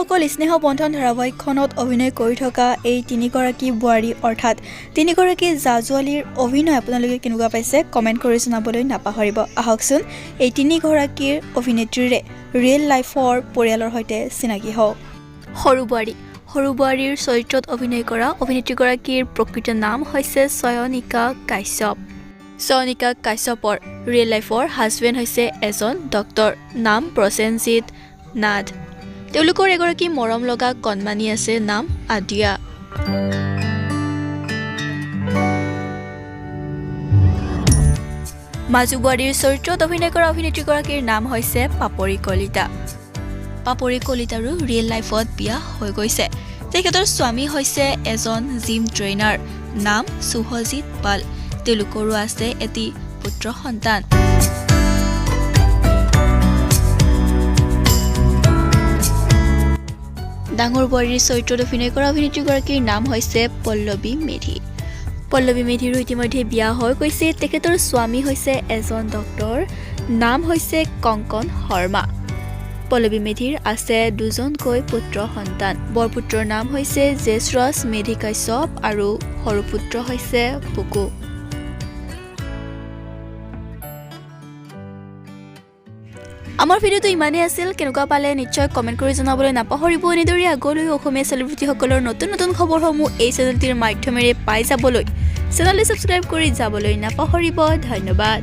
যিসকল স্নেহ বন্ধন ধাৰাবাহিকখনত অভিনয় কৰি থকা এই তিনিগৰাকী বোৱাৰী অৰ্থাৎ তিনিগৰাকী জাজুৱালীৰ অভিনয় আপোনালোকে কেনেকুৱা পাইছে কমেণ্ট কৰি জনাবলৈ নাপাহৰিব। আহকচোন এই তিনিগৰাকীৰ অভিনেত্ৰীৰে ৰিয়েল লাইফৰ পৰিয়ালৰ সৈতে চিনাকি হওঁ। সৰু বোৱাৰী। সৰু বোৱাৰীৰ চৰিত্ৰত অভিনয় কৰা অভিনেত্ৰীগৰাকীৰ প্ৰকৃত নাম হৈছে চয়নিকা কাশ্যপ। চয়নিকা কাশ্যপৰ ৰিয়েল লাইফৰ হাজবেণ্ড হৈছে এজন ডক্তৰ, নাম প্ৰসেনজিৎ নাথ। তেওঁলোকৰ এগৰাকী মৰম লগা কণমানি আছে, নাম আদিয়া। মাজু বোৱাৰীৰ চৰিত্ৰত অভিনয় কৰা অভিনেত্ৰীগৰাকীৰ নাম হৈছে পাপৰি কলিতা। পাপৰি কলিতাৰো ৰিয়েল লাইফত বিয়া হৈ গৈছে। তেখেতৰ স্বামী হৈছে এজন জিম ট্ৰেইনাৰ, নাম শুভজিৎ পাল। তেওঁলোকৰো আছে এটি পুত্ৰ সন্তান। ডাঙৰ বোৱাৰীৰ চৰিত্ৰত অভিনয় কৰা অভিনেত্ৰীগৰাকীৰ নাম হৈছে পল্লৱী মেধি। পল্লৱী মেধিৰো ইতিমধ্যে বিয়া হৈ গৈছে। তেখেতৰ স্বামী হৈছে এজন ডক্তৰ, নাম হৈছে কংকন শৰ্মা। পল্লৱী মেধিৰ আছে দুজনকৈ পুত্ৰ সন্তান। বৰপুত্ৰৰ নাম হৈছে জেছৰাজ মেধি কাশ্যপ আৰু সৰু পুত্ৰ হৈছে পুকু। আমাৰ ভিডিঅ'টো ইমানেই আছিল। কেনেকুৱা পালে নিশ্চয় কমেণ্ট কৰি জনাবলৈ নাপাহৰিব। এনেদৰে আগলৈ অসমীয়া চেলিব্ৰিটিসকলৰ নতুন নতুন খবৰসমূহ এই চেনেলটিৰ মাধ্যমেৰে পাই যাবলৈ চেনেলটি ছাবস্ক্ৰাইব কৰি যাবলৈ নাপাহৰিব। ধন্যবাদ।